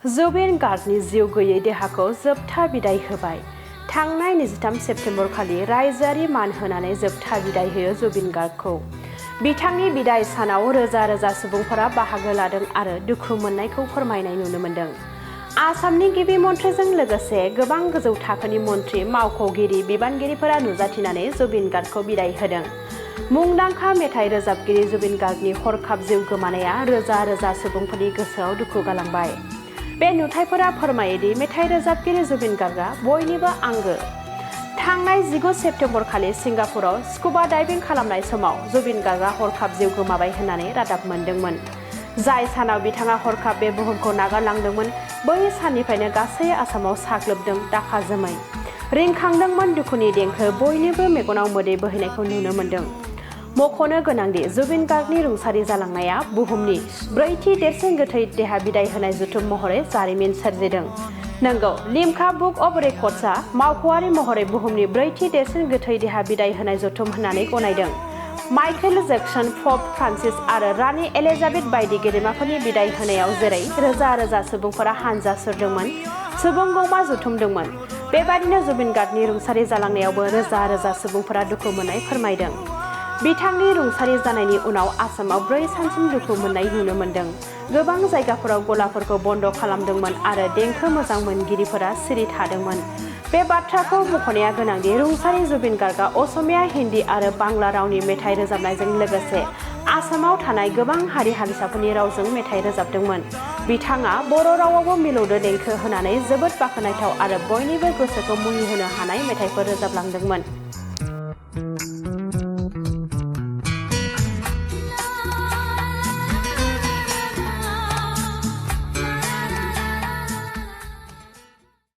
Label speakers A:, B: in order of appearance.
A: जुबिन गार्गनि जिउ गैयै देहाखौ जोबथा बिदाय होबाय। थांनाय 23 सेप्तेम्बर खालि रायजोआरि मान होनानै जोबथा बिदाय होयो जुबिन गार्गखौ। बिथांनि बिदाय सानाव रोजा रोजा सुबुंफोरा बाहागो लादों आरो दुखु मोननायखौ फोरमायनाय नुनो मोन्दों। आसामनि गिबि मन्थ्रिजों लोगोसे गोबां गोजौ थाखोनि मन्थ्रि मावख'गिरि बिबानगिरिफोरा नुजाथिनानै जुबिन गार्गखौ बिदाय होदों। मुंदांखा मेथाइ रोजाबगिरि जुबिन गार्गनि हरखाब जिउ गोमानाया रोजा रोजा सुबुंफोरनि गोसोआव दुखु गालांबाय। बे नुथायफोरा फोरमायोदि मेथाइ रोजाबगिरि जुबिन गार्गआ बयनिबो आंगो। थांनाय 19 सेप्तेम्बर खालि सिंगापुराव स्कुबा डाइभिं खालामनाय समाव जुबिन गार्गआ हरखाब जिउ गोमाबाय होननानै रादाब मोन्दोंमोन। जाय सानाव बिथाङा हरखाब बे बुहुमखौ नागारलांदोंमोन, बै साननिफ्रायनो गासै आसामाव साग्लोबदों दाखा जोमै। रिंखांदोंमोन दुखुनि देंखो, बयनिबो मेगनाव मोदै बोहैनायखौ नुनो मोन्दों। मख'नो गोनांदि जुबिन गार्गनि रुंसारि जालांनाया बुहुमनि ब्रैथि देरसिन गोथै देहा बिदाय होनाय जथुम महरै जारिमिन सोरजिदों। नंगौ, लिम्का बुक अफ रेकर्डसआ मावख'आरि महरै बुहुमनि ब्रैथि देरसिन गोथै देहा बिदाय होनाय जथुम होननानै गनायदों। माइकेल जैक्सन, पप फ्रान्सिस आरो रानि एलिजाबेथ बायदि गेदेमाफोरनि बिदाय होनायाव जेरै रोजा रोजा सुबुंफोरा हानजा सुरदोंमोन, सुबुंगौमा जुथुमदोंमोन, बेबादिनो जुबिन गार्गनि रुंसारि जालांनायावबो रोजा रोजा सुबुंफोरा दुखु मोननाय फोरमायदों। बिथांनि रुंसारि जानायनि उनाव आसामाव 4 सानसिम दुखु मोननाय नुनो मोन्दों। गोबां जायगाफोराव गलाफोरखौ बन्द खालामदोंमोन आरो देंखो मोजां मोनगिरिफोरा सिरि थादोंमोन। बे बाथ्राखौ मख'नाया गोनांदि रुंसारि जुबिन गार्गआ असमिया, हिन्दी आरो बांला रावनि मेथाइ रोजाबनायजों लोगोसे आसामाव थानाय गोबां हारि हारिसाफोरनि रावजों मेथाइ रोजाबदोंमोन। बिथाङा बर' रावावबो मिलौदो देंखो होनानै जोबोद बाखनायथाव आरो बयनिबो गोसोखौ मुहिहोनो हानाय मेथाइफोर रोजाबलांदोंमोन।